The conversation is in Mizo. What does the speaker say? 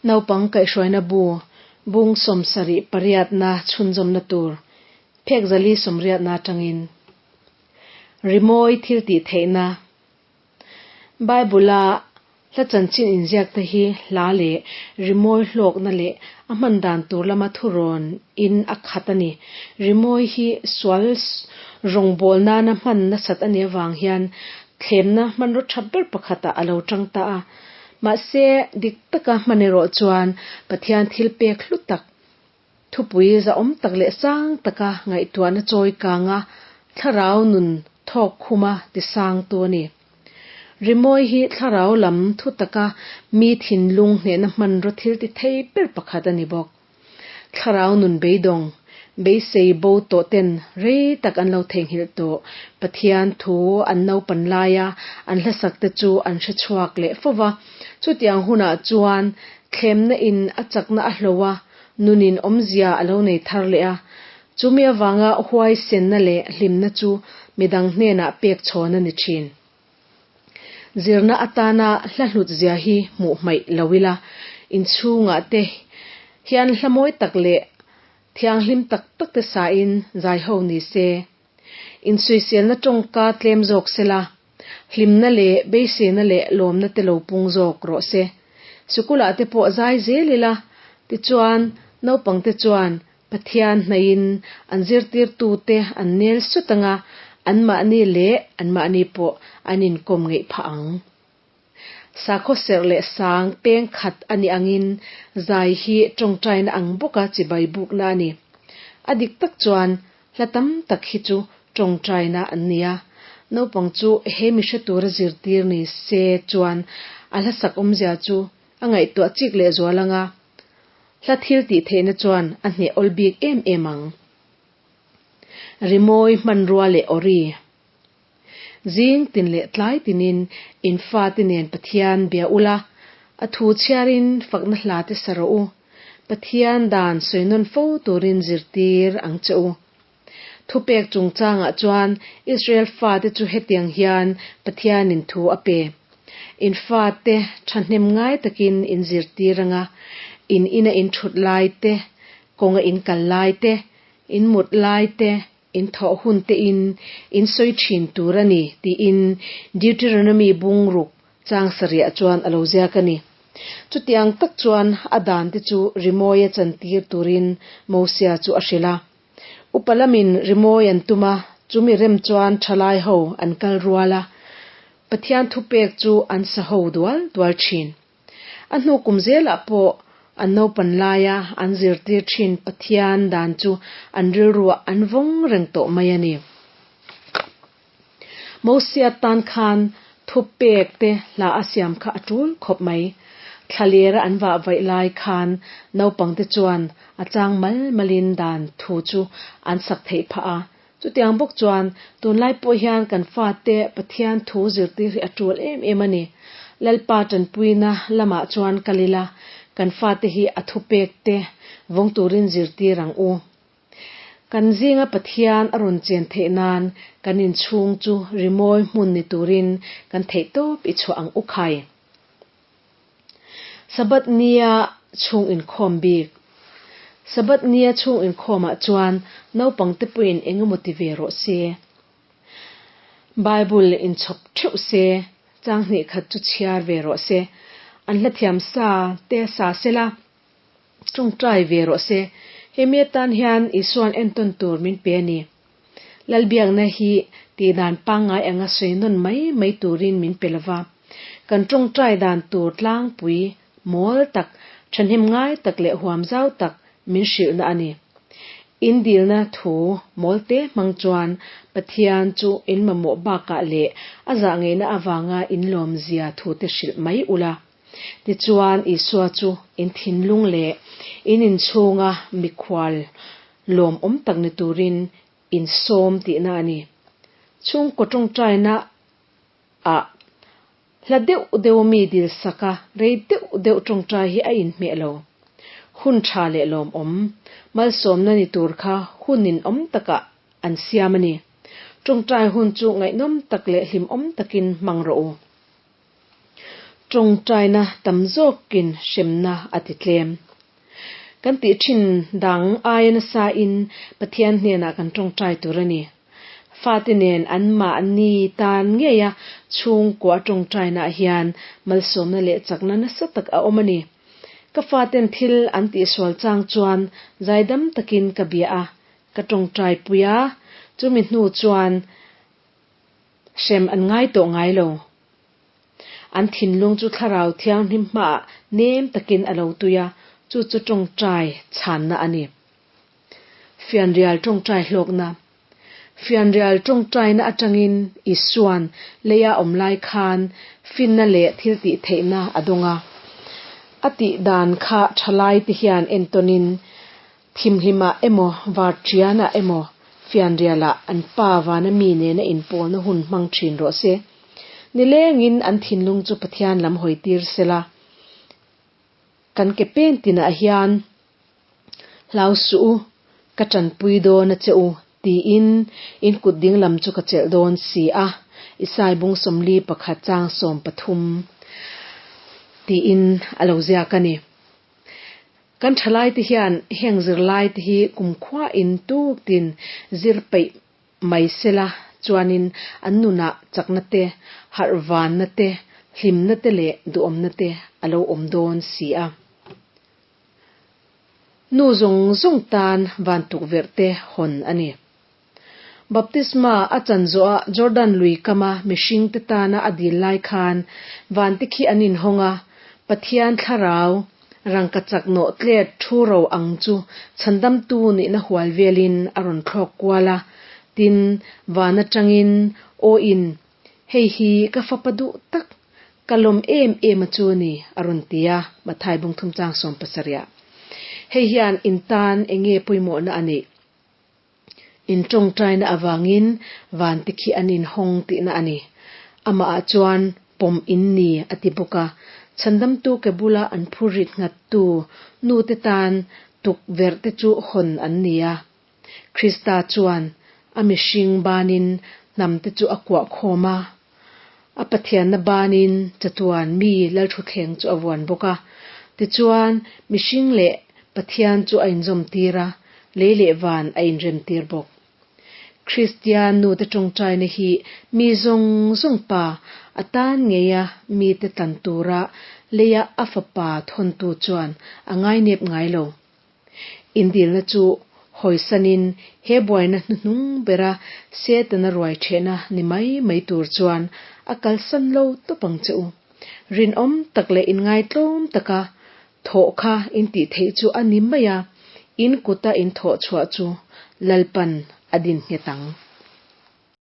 Naupang kaihhruaina bu, bung 78 na chhunzawmna tur, phek 480 na atangin. Rimawi thil tih theihna. Bible-a hla chanchin inziak te hi hla leh rimawi hlawkna leh a hman dan tur lama thurawn in a khat a ni. Rimawi hi sual rawngbawl nana hman nasat a nih avang hian thlemna hmanraw tha ber pakhatah a lo tang ta a. Mahse, dik taka hman erawh chuan Pathian thil pek hlu tak, thupui zahawm tak leh sang taka ngaihtuahna chawi kanga thlarau nun thawk khuma tisangtu a ni. Rimawi hi thlarau lam thu taka mi thinlung hnehna hmanraw thil ti thei ber pakhat a ni bawk. Thlarau nun beidawng, beisei bo tawh ten rei tak an lo theihnghilh tawh. Pathian thu an naupan laia an hlasak te chu an hre chhuak leh fo va. Chutiang hunah chuan thlemna in a chakna a hlo a, nunin awmzia a lo nei thar leh a. Chumi avanga huaisenna leh hlimna chu midang hnenah pek chhawn a ni thin. Zirna atana hla hlut zia hi hmuh hmaih lo ila, inchhungah te hian hla mawi tak leh thianghlim tak tak te sain zai ho ni se. Insuiselna tawngka tlem zawk sela, hlimna leh beiseina leh lawmna te lo pung zawk rawh se. Sikulah te pawh zai zel ila, tichuan naupangte chuan Pathian hnaihin an zirtirtute an nel sut anga anmahni leh anmahni pawh an inkawm ngeih phah ang. Sakhaw serh leh sang peng khat a nih angin zai hi tawngtaina ang bawka chibai bukna a ni. A dik tak chuan hla tam tak hi chu tawngtaina an ni a, naupang chu he mi hre tura zirtir ni se chuan a hlasak awmzia chu a ngaihtuah chik lehzual anga Hla thil tih theihna chuan a hneh awl bik em em ang. Rimawi hmanrua leh awri. Zing tin leh tlai tinin in fate nen Pathian bia ula, a thu chhiarin fakna hla te sa rawh u. Pathian dan sawi nawn fo turin zirtir ang che u. Thupek chungchangah chuan Israel fate chu hetiang hian Pathianin thu a pe, In fate thahnem ngai takin in zirtir anga, in ina in thut lai te, kawnga in kal lai te, in mut lai te, in thawh hun te in in sawi thin tur a ni, tiin Deuteronomy bungruk chang sarih chuan a lo ziak a ni. Chutiang tak chuan a dan te chu rimawi a chantir turin Mosia chu a hrilh a. Upa lamin rimawi an tum a, chumi rem chuan thalai ho an kal rual a, Pathian thupek chu an sa ho dual dual thin. A hnu kum zelah pawh an naupan laia an zirtir thin Pathian dan chu an rilruah an vawng reng tawh mai a ni. Mosia tan khan thupek te hla a siam kha a tul khawp mai. Thlalera an vah vaih lai khan naupang te chuan a chang mal malin dan thu chu an sak theih phah a. Chutiang bawk chuan tunlai pawh hian kan fate Pathian thu zirtir hi a tul em em a ni. Lalpa tanpuina lamah chuan kal ila, kan fate hi a thupek te vawng turin zirtir ang u. Kan zinga Pathian a rawn chen theih nan kan inchhung chu rimawi hmun ni turin kan theih tawp i chhuah ang u khai. Sabbath nia chhung inkhawm bik. Sabbath nia chhung inkhawmah chuan naupangte pawhin eng emaw ti ve rawh se. Bible inchhawp theuh se, chang hnih khat chu chhiar ve rawh se. An hlathiam sa te sa sela. Tawngtai ve rawh se. Hemi atan hian Isua'n entawn tur min pe a ni. Lalbiakna hi tihdan pangngai anga sawi nawn mai mai turin min pe lova. Kan tawngtai dan tur tlangpui, mawl tak, thahnem ngai tak leh huam zau tak min hrilhna a ni. In dilna thu mawlte hmang chuan Pathian chu in mamawh bakah leh a zah ngeihna avanga in lawmzia thute hrilh mai ula. Tichuan, Isua chu in thinlung leh in inchhunga mikhual lawmawm tak ni turin in sawm tihna a ni. Chhungkaw tawngtaina ah hla deuh deuh mi dil saka rei deuh deuh tawngtai hi a inhmeh lo. Hun tha leh lawmawm, malsawmna ni tur kha hun ninawm takah an siam a ni. Tawngtai hun chu ngaihnawm tak leh hlimawm takin hmang rawh u. Tawngtaina tam zawkin hremna a ti tlem. Kan tih thin dang aia nasa in Pathian hnenah kan tawngtai tur a ni. Fate nen anmahni tan ngeia chhungkua tawngtainaah hian malsawmna leh chakna nasa tak a awm a ni. Ka faten thil an tihsual chang chuan zaidam takin ka bia a, ka tawngtai pui a, chumi hnu chuan hrem an ngai tawh ngai lo. An thinlung chu Thlarau Thianghlim hmaah nem takin a lo tui a, chu chu tawngtai chhanna a ni. Fianrial tawngtai hlawkna Fianrial tawngtaina atangin Isua'n leia awm lai khan finna leh thiltih theihna a dawng a. A tih dan kha thalai te hian entawnin thimhlimah emaw varṭianah emaw fianrialah an pa vana mi nena inpawlna hun hmang ṭhin rawh se. Nilengin an thinlung chu Pathian lam hawi tir sela. Kan ke peng tinah hian Hlau suh u, ka tanpui dawn a che u, tiin in kut ding lam chu ka chelh dawn si a, Isai bung 41 chang 13 tiin a lo ziak a ni. Kan thalaite hian heng zirlaite hi kumkhuain tuktin zir peih mai sela chuanin an nunah chakna te, harhvanna te, hlimna te leh duhawmna te a lo awm dawn si a. Nu zawng zawng tan van tukverh te hawn a ni. Baptisma a chan zawhah Jordan lui kama mihring te tana a dil lai khan van te khi an inhawng a, Pathian thlarau rangkachak nawh tlet thu ro ang chu chhandamtu nihna hual velin a rawn thlawk kual a, tin, van atangin aw in, Hei hi ka fapa duh tak, ka lawm em em a chu a ni, a rawn ti a, Mathai bung thum chang 70 ah. Hei hian in tan eng nge pawimawhna a nih? In tawngtaina avangin van te khi an inhawng tihna a ni. Amahah chuan pawm in ni a ti bawk a, chhandamtu ke bula an phurrit nghattu nute tan tukverh te chu hawn an ni a. Krista chuan a mihring banin hnamte chu a kuah khawm a, a Pathianna banin chatuan mi Lalthuthleng chu a vuan bawk a. Tichuan, mihring leh Pathian chu a inzawmtir a, lei leh van a inremtir bawk. Kristian nute tawngtaina hi mi zawng zawng pa a tan ngeia mite tlan tura leia a fapa thawntu chuan a ngainep ngai lo. Indilna chu hawisanin he buaina hnuhnung bera Setana ruai thehna ni mai mai tur chuan a kalsan lo tawp ang che u. Rinawm tak leh inngaitlawm taka thawh kha in tih theih chu a ni mai a, in kuta in thawh chhuah chu Lalpan a din nghet ang.